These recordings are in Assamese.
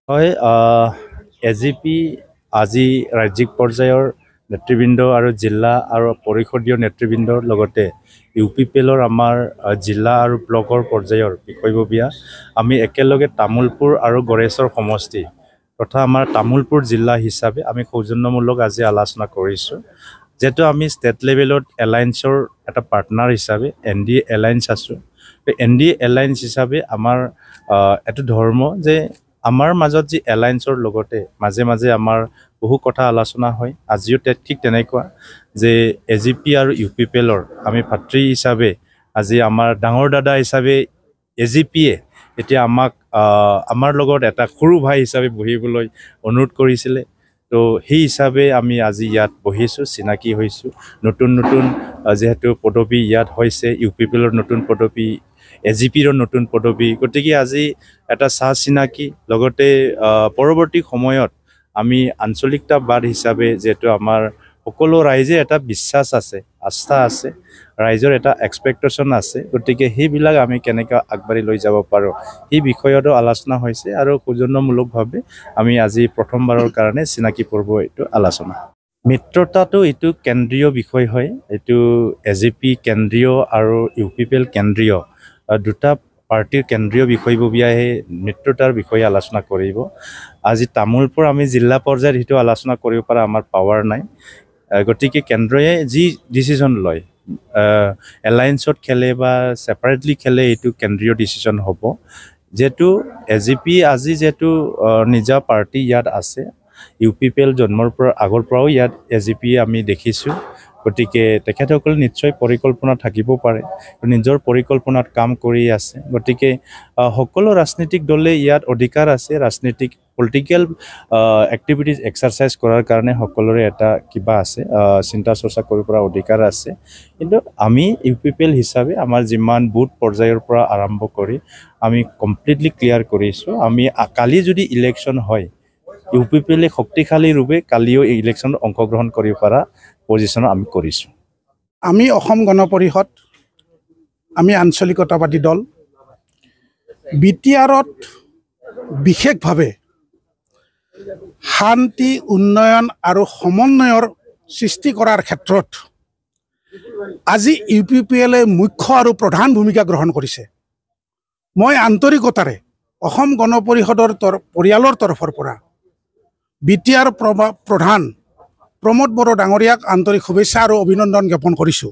হয়, এজিপি আজি ৰাজ্যিক পৰ্যায়ৰ নেতৃবৃন্দ আৰু জিলা আৰু পৰিষদীয় নেতৃবৃন্দৰ লগতে ইউপিপিএলৰ আমাৰ জিলা আৰু ব্লকৰ পৰ্যায়ৰ বিষয়ববীয়া আমি একেলগে তামোলপুৰ আৰু গড়েশ্বৰ সমষ্টি তথা আমাৰ তামোলপুৰ জিলা হিচাপে আমি সৌজন্যমূলক আজি আলোচনা কৰিছোঁ। যিহেতু আমি ষ্টেট লেভেলত এলায়েন্সৰ এটা পাৰ্টনাৰ হিচাপে এনডিএ এলায়েন্স আছোঁ, এনডিএ এলায়েন্স হিচাপে আমাৰ এইটো ধৰ্ম যে আমাৰ মাজত যি এলায়েন্সৰ লগতে মাজে মাজে আমাৰ বহু কথা আলোচনা হয়। আজিও ঠিক তেনেকুৱা যে এজিপি আৰু ইউপিপিএলৰ আমি ভাতৃ হিচাপে আজি আমাৰ ডাঙৰ দাদা হিচাপে এজিপিয়ে এতিয়া আমাক আমাৰ লগত এটা সৰু ভাই হিচাপে বহিবলৈ অনুৰোধ কৰিছিলে। তো সেই হিচাপে আমি আজি ইয়াত বহিছোঁ, চিনাকি হৈছোঁ। নতুন নতুন যিহেতু পদবী ইয়াত হৈছে, ইউপিপিএলৰ নতুন পদবী, এজিপিৰ নতুন পদবী, গতিকে আজি এটা চাহ চিনাকি লগতে পৰৱৰ্তী সময়ত আমি আঞ্চলিকতাবাদ হিচাপে যিহেতু আমাৰ সকলো ৰাইজে এটা বিশ্বাস আছে, আস্থা আছে, ৰাইজৰ এটা এক্সপেক্টেশ্যন আছে, গতিকে সেইবিলাক আমি কেনেকৈ আগবাঢ়ি লৈ যাব পাৰোঁ সেই বিষয়তো আলোচনা হৈছে আৰু সৌজন্যমূলকভাৱে আমি আজি প্ৰথমবাৰৰ কাৰণে চিনাকি পৰ্ব এইটো আলোচনা। মিত্ৰতাটো এইটো কেন্দ্ৰীয় বিষয় হয়, এইটো এজিপি কেন্দ্ৰীয় আৰু ইউপিপিএল কেন্দ্ৰীয় দুটা পাৰ্টীৰ কেন্দ্ৰীয় বিষয়ববীয়াই মিত্ৰতাৰ বিষয়ে আলোচনা কৰিব। আজি তামোলপুৰ আমি জিলা পৰ্যায়ত সেইটো আলোচনা কৰিব পৰা আমাৰ পাৱাৰ নাই, গতিকে কেন্দ্ৰয়ে যি ডিচিশ্যন লয়, এলায়েন্সত খেলে বা ছেপাৰেটলি খেলে, এইটো কেন্দ্ৰীয় ডিচিশ্যন হ'ব। যিহেতু এজিপি আজি যিহেতু নিজা পাৰ্টি ইয়াত আছে, ইউপিপিএল জন্মৰ পৰা আগৰ পৰাও ইয়াত এজিপি আমি দেখিছোঁ, গতিকে তেখেতসকলে নিশ্চয় পৰিকল্পনা থাকিব পাৰে, নিজৰ পৰিকল্পনাত কাম কৰি আছে। গতিকে সকলো ৰাজনৈতিক দলে ইয়াত অধিকাৰ আছে, ৰাজনৈতিক পলিটিকেল এক্টিভিটিজ এক্সাৰচাইজ কৰাৰ কাৰণে সকলোৰে এটা কিবা আছে, চিন্তা চৰ্চা কৰিব পৰা অধিকাৰ আছে। কিন্তু আমি ইউপিপিএল হিচাপে আমাৰ যিমান বুথ পৰ্যায়ৰ পৰা আৰম্ভ কৰি আমি কমপ্লিটলি ক্লিয়াৰ কৰিছোঁ। আমি কালি যদি ইলেকশ্যন হয়, ইউপিপিএলে শক্তিশালী ৰূপে কালিও ইলেকশ্যনত অংশগ্ৰহণ কৰিব পৰা পজিশ্যনত আমি কৰিছোঁ। আমি অসম গণ পৰিষদ, আমি আঞ্চলিকতাবাদী দল, বিটিআৰত বিশেষভাৱে শান্তি, উন্নয়ন আৰু সমন্বয়ৰ সৃষ্টি কৰাৰ ক্ষেত্ৰত আজি ইউপিপিএলে মুখ্য আৰু প্ৰধান ভূমিকা গ্ৰহণ কৰিছে। মই আন্তৰিকতাৰে অসম গণ পৰিষদৰ পৰিয়ালৰ তৰফৰ পৰা বিটিআৰ প্ৰধান প্ৰমোদ বড়ো ডাঙৰীয়াক আন্তৰিক শুভেচ্ছা আৰু অভিনন্দন জ্ঞাপন কৰিছোঁ।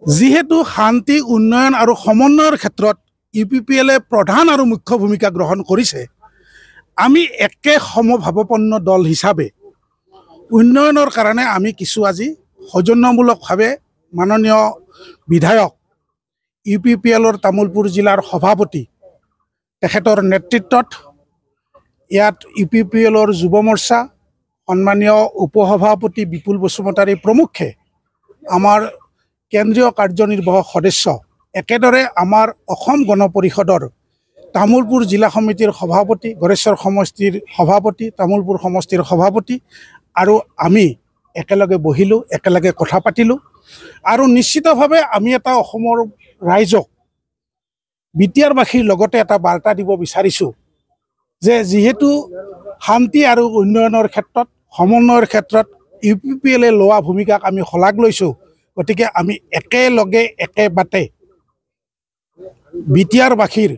যিহেতু শান্তি, উন্নয়ন আৰু সমন্বয়ৰ ক্ষেত্ৰত ইউপিপিএলে প্ৰধান আৰু মুখ্য ভূমিকা গ্ৰহণ কৰিছে, আমি একে সমভাৱপন্ন দল হিচাপে উন্নয়নৰ কাৰণে আমি কিছু আজি সৌজন্যমূলকভাৱে মাননীয় বিধায়ক ইউপিপিএলৰ তামোলপুৰ জিলাৰ সভাপতি তেখেতৰ নেতৃত্বত ইয়াত ইউপিপিএলৰ যুৱ মৰ্চা সন্মানীয় উপসভাপতি বিপুল বসুমতাৰী প্ৰমুখ্যে আমাৰ কেন্দ্ৰীয় কাৰ্যনিৰ্বাহক সদস্য, একেদৰে আমাৰ অসম গণ পৰিষদৰ তামোলপুৰ জিলা সমিতিৰ সভাপতি, গড়েশ্বৰ সমষ্টিৰ সভাপতি, তামোলপুৰ সমষ্টিৰ সভাপতি আৰু আমি একেলগে বহিলোঁ, একেলগে কথা পাতিলোঁ আৰু নিশ্চিতভাৱে আমি এটা অসমৰ ৰাইজক বিটিআৰবাসীৰ লগতে এটা বাৰ্তা দিব বিচাৰিছোঁ যে যিহেতু শান্তি আৰু উন্নয়নৰ ক্ষেত্ৰত, সমন্বয়ৰ ক্ষেত্ৰত ইউপিপিএলে লোৱা ভূমিকাক আমি শলাগ লৈছোঁ, গতিকে আমি একেলগে একে বাটে বিটিআৰবাসীৰ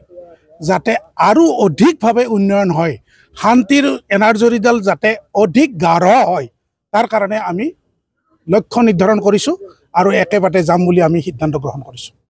যাতে আৰু অধিকভাৱে উন্নয়ন হয়, শান্তিৰ এনাজৰীডাল যাতে অধিক গাঢ় হয়, তাৰ কাৰণে আমি লক্ষ্য নিৰ্ধাৰণ কৰিছোঁ আৰু একেবাৰে যাম বুলি আমি সিদ্ধান্ত গ্ৰহণ কৰিছোঁ।